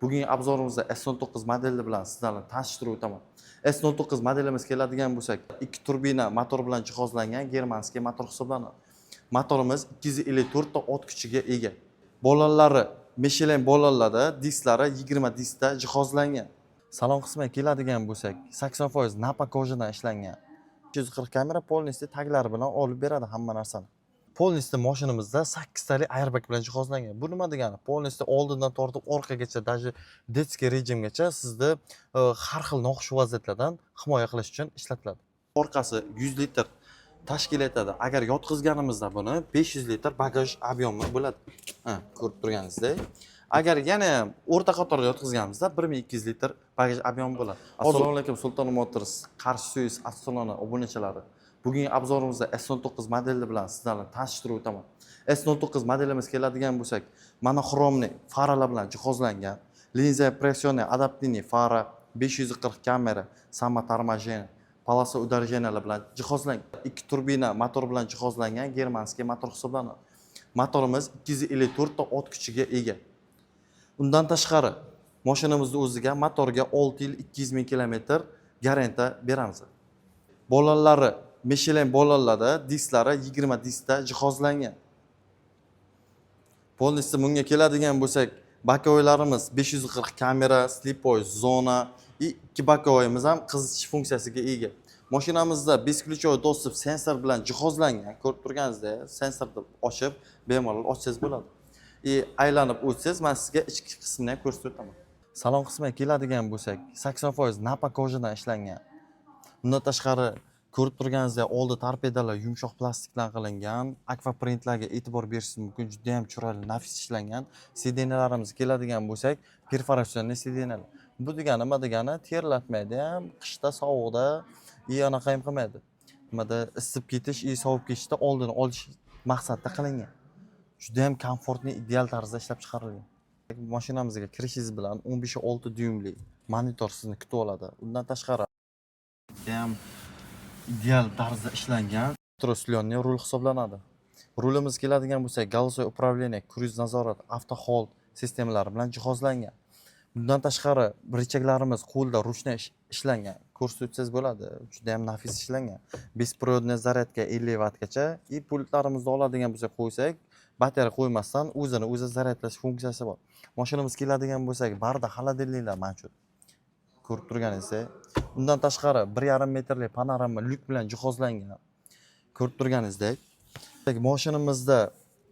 Bugungi обзор imizda S09 modeli bilan sizlarni tanishtirib o'taman. S09 modelimiz keladigan bo'lsak, ikki turbina motor bilan jihozlangan германский motor hisoblanadi. Motorimiz 254 ta ot kuchiga ega. Balonlari Michelin balonlarda, disklari 20 diskda jihozlangan. Salon qismiga keladigan bo'lsak, 80% наппа кожа dan ishlangan. 340 kamera полностью taglari bilan olib beradi hamma narsani. Полностью mashinamizda sakkiztalik airbag bilan jihozlangan. Bu nima degani? Полностью oldindan tortib orqagacha, даже детский rejimgacha sizni har xil noxush vaziyatlardan himoya qilish uchun ishlatiladi. Orqasi 100 litr tashkil etadi. Agar yotqizganimizda buni 500 litr bagaj объем i bo'ladi. Ha, ko'rib turganingizdek. Agar yana ham o'rta qatorda yotqizganimizda 1200 litr bagaj объем i bo'ladi. Assalomu alaykum, Sulton Motors Qarshi servis avtosaloni obunachilari. Bugungi обзор imizda S09 modeli bilan sizlarni tanishtirib o'taman. S09 modelimiz keladigan bo'lsak, монохромный faralar bilan jihozlangan, линза проекционный адаптивный fara, 540 kamera, самоторможение, полоса удержания lar bilan jihozlangan. Ikki turbina motor bilan jihozlangan германский motor hisoblanadi. Motorimiz 254 ta ot kuchiga ega. Undan tashqari, mashinamizni o'ziga, motorga 6 yil 200 ming kilometr garantiya beramiz. Balonlari Michelin balonlarda, disklari 20 diskda jihozlangan. Полностью bunga keladigan bo'lsak, боковой larimiz 540 kamera, слепой zona и ikki боковой imiz ham qizitish funksiyasiga ega. Mashinamizda бесключевой доступ sensor bilan jihozlangan. Ko'rib turganingizdek, sensorni ochib, bemalol ochsangiz bo'ladi. И aylanib o'tsangiz, men sizga ichki qismini ham ko'rsatib o'taman. Salon qismiga keladigan bo'lsak, 80% наппа кожа dan ishlangan. Undan tashqari, ko'rib turganingizdek, oldi torpedalar yumshoq plastikdan qilingan. Akvaprintlarga e'tibor berishingiz mumkin, juda ham chiroyli, nafis ishlangan. Сиденья larimizga keladigan bo'lsak, перфорационный сиденья lar. Bu degani nima degani? Terlatmaydi ham, qishda sovuqda и anaqa ham qilmaydi. Nimada isib ketish и sovib ketishda oldini olish maqsadida qilingan. Juda ham комфортный, ideal tarzda ishlab chiqarilgan. Mashinamizga kirishingiz bilan 15,6 dyuymli monitor sizni kutib oladi. Undan tashqari, ham ideal tarzda ishlangan трехслойный rul hisoblanadi. Rulimiz keladigan bo'lsak, голосовой управление, круиз nazorat, авто hold sistemalari bilan jihozlangan. Bundan tashqari, рычаг larimiz qo'lda ручной ishlangan. Ko'rsatib o'tsangiz bo'ladi. Juda ham nafis ishlangan. Беспроводная зарядка 50 vattgacha и pultlarimizni oladigan bo'lsak, qo'ysak, batareya qo'ymasdan o'zini o'zi zaryadlash funksiyasi bor. Mashinamiz keladigan bo'lsak, barda холодильник lar mavjud. Ko'rib turganingizdek. Undan tashqari, 1,5 metrli panorama lyuk bilan jihozlangan. Ko'rib turganingizdek. Mashinamizda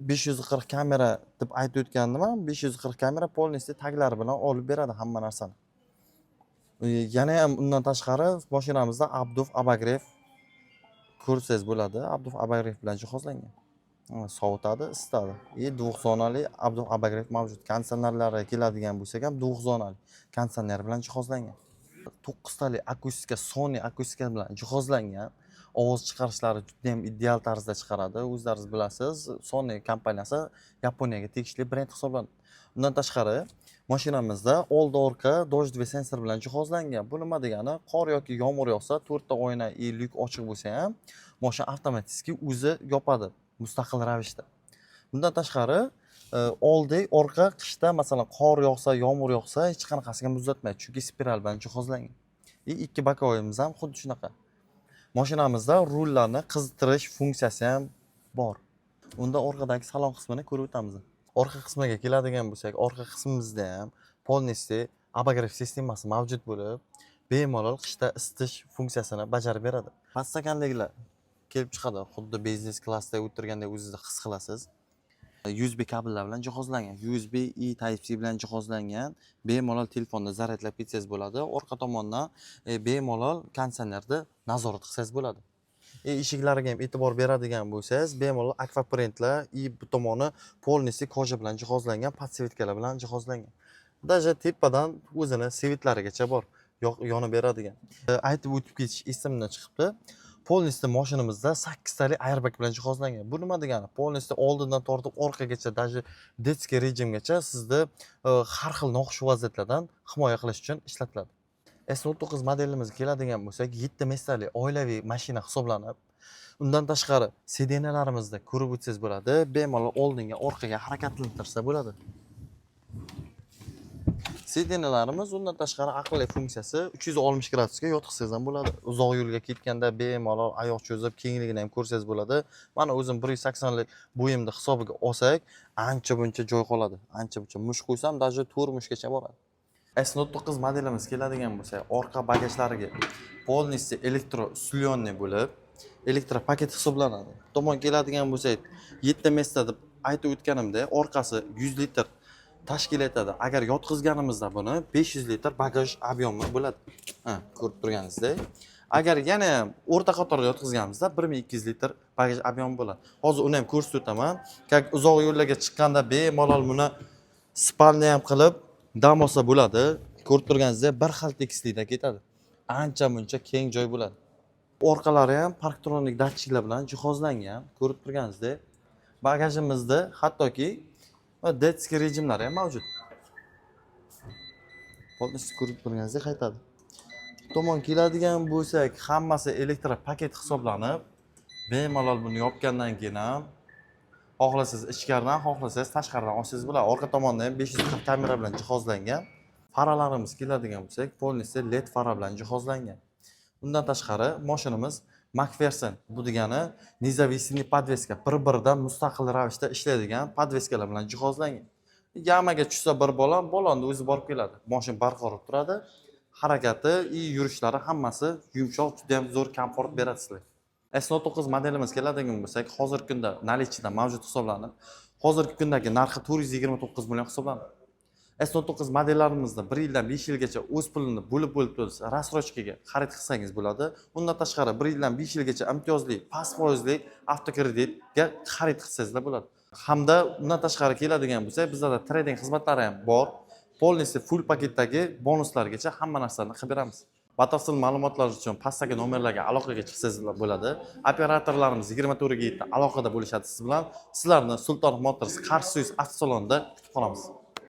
540 kamera deb aytib o'tgandim, 540 kamera полностью taglari bilan olib beradi hamma narsani. Yana ham undan tashqari, mashinamizda обдув, обогрев ko'rsangiz bo'ladi. Обдув, обогрев bilan jihozlangan. Sovutadi, isitadi. И двухзонали обдув, обогрев mavjud. Konditsionerlarga keladigan bo'lsak ham, двухзонали konditsioner bilan jihozlangan. To'qqiztalik akustika, Sony akustika bilan jihozlangan. Ovoz chiqarishlari juda ham ideal tarzda chiqaradi. O'zlaringiz bilasiz, Sony kompaniyasi Yaponiyaga tegishli brend hisoblanadi. Undan tashqari, mashinamizda oldi orqa дождевой sensor bilan jihozlangan. Bu nima degani? Qor yoki yomg'ir yog'sa, to'rtta oyna и lyuk ochiq bo'lsa ham, mashina avtomatik o'zi yopadi mustaqil ravishda. Bundan tashqari, oldi orqa qishda, masalan, qor yog'sa, yomg'ir yog'sa, hech qanaqasiga muzlatmaydi, chunki spiral bilan jihozlangan. И ikki боковой imiz ham xuddi shunaqa. Mashinamizda rullarni qizdirish funksiyasi ham bor. Unda orqadagi salon qismini ko'rib o'tamiz. Orqa qismiga keladigan bo'lsak, orqa qismimizda ham полностью обогрев sistemasi mavjud bo'lib, bemalol qishda isitish funksiyasini bajarib beradi. Подстаканник lar kelib chiqadi, xuddi biznes klassda o'tirgandek o'zingizni his qilasiz. USB kabellar bilan jihozlangan, USB и Type C bilan jihozlangan. Bemalol telefonni zaryadlab ketsangiz bo'ladi. Orqa tomondan bemalol konditsionerni nazorat qilsangiz bo'ladi. Eshiklariga ham e'tibor beradigan bo'lsangiz, bemalol akvaprintlar и bu tomoni полностью кожа bilan jihozlangan, подсветка lar bilan jihozlangan. Даже tepadan o'zini свет larigacha bor, yonib beradigan. Aytib o'tib ketish esimdan chiqibdi. Полностью mashinamizda sakkiztalik airbag bilan jihozlangan. Bu nima degani? Полностью oldindan tortib orqagacha, даже детский rejimgacha sizni har xil noxush vaziyatlardan himoya qilish uchun ishlatiladi. S09 modelimizga keladigan bo'lsak, 7 места li oilaviy mashina hisoblanib, undan tashqari, сиденья larimizni ko'rib o'tsangiz bo'ladi, bemalol oldinga, orqaga harakatlantirsa bo'ladi. Сиденья larimiz, undan tashqari aqlli funksiyasi, 360 gradusga yotqizsangiz ham bo'ladi. Uzoq yo'lga ketganda bemalol oyoq cho'zib, kengligini ham ko'rsangiz bo'ladi. Mana o'zim 180lik bo'yimni hisobiga olsak, ancha buncha joy qoladi. Ancha buncha mush qo'ysam, даже 4 mushgacha boradi. S09 modelimiz keladigan bo'lsa, orqa bagajlariga полностью электроусиленный bo'lib, электропакет hisoblanadi. Bu tomon keladigan bo'lsak, 7 места deb aytib o'tganimda, orqasi 100 litr tashkil etadi. Agar yotqizganimizda buni 500 litr bagaj объем i bo'ladi. Ha, ko'rib turganingizdek. Agar yana o'rta qatorda yotqizganimizda, 1200 litr bagaj объем i bo'ladi. Hozir uni ham ko'rsatib o'taman. Как uzoq yo'llarga chiqqanda bemalol buni спальня ham qilib dam olsa bo'ladi. Ko'rib turganingizdek, bir xil tekislikda ketadi. Ancha muncha keng joy bo'ladi. Orqalari ham парктроник datchiklar bilan jihozlangan. Ko'rib turganingizdek, bagajimizda hattoki детский rejimlari ham mavjud. Полностью ko'rib turganingizdek, qaytadi. Bu tomon keladigan bo'lsak, hammasi электропакет hisoblanib, bemalol buni yopgandan keyin ham xohlasangiz ichkaridan, xohlasangiz tashqaridan olsangiz bo'ladi. Orqa tomonda ham 540 kamera bilan jihozlangan. Faralarimiz keladigan bo'lsak, полностью LED fara bilan jihozlangan. Undan tashqari mashinamiz Макферсон, bu degani независимый подвеска, bir-biridan mustaqil ravishda ishlaydigan подвеска lar bilan jihozlangan. Яма ga tushsa bir balon, balonni o'zi borib keladi. Mashina barqaror turadi. Harakati и yurishlari hammasi yumshoq, juda ham zo'r komfort beradi sizlarga. S09 modelimiz keladigan bo'lsak, hozirgi kunda наличие da mavjud hisoblanib, hozirgi kundagi narxi 429 million hisoblanadi. S09 modellarimizda 1 yildan 5 yilgacha o'z pulini bo'lib bo'lib to'lasa, рассрочка ga xarid qilsangiz bo'ladi. Undan tashqari 1 yildan 5 yilgacha imtiyozli past foizli avtokreditga xarid qilsangizlar bo'ladi. Hamda undan tashqari keladigan bo'lsak, bizlarda трейд-ин xizmatlari ham bor. Полностью full paketdagi bonuslargacha hamma narsani qilib beramiz. Batafsil ma'lumotlar uchun pastdagi nomerlarga aloqaga chiqsangizlar bo'ladi. Operatorlarimiz 24 ga 7 aloqada bo'lishadi siz bilan. Sizlarni Sulton Motors Qarshi Soyuz avtosalonida kutib qolamiz.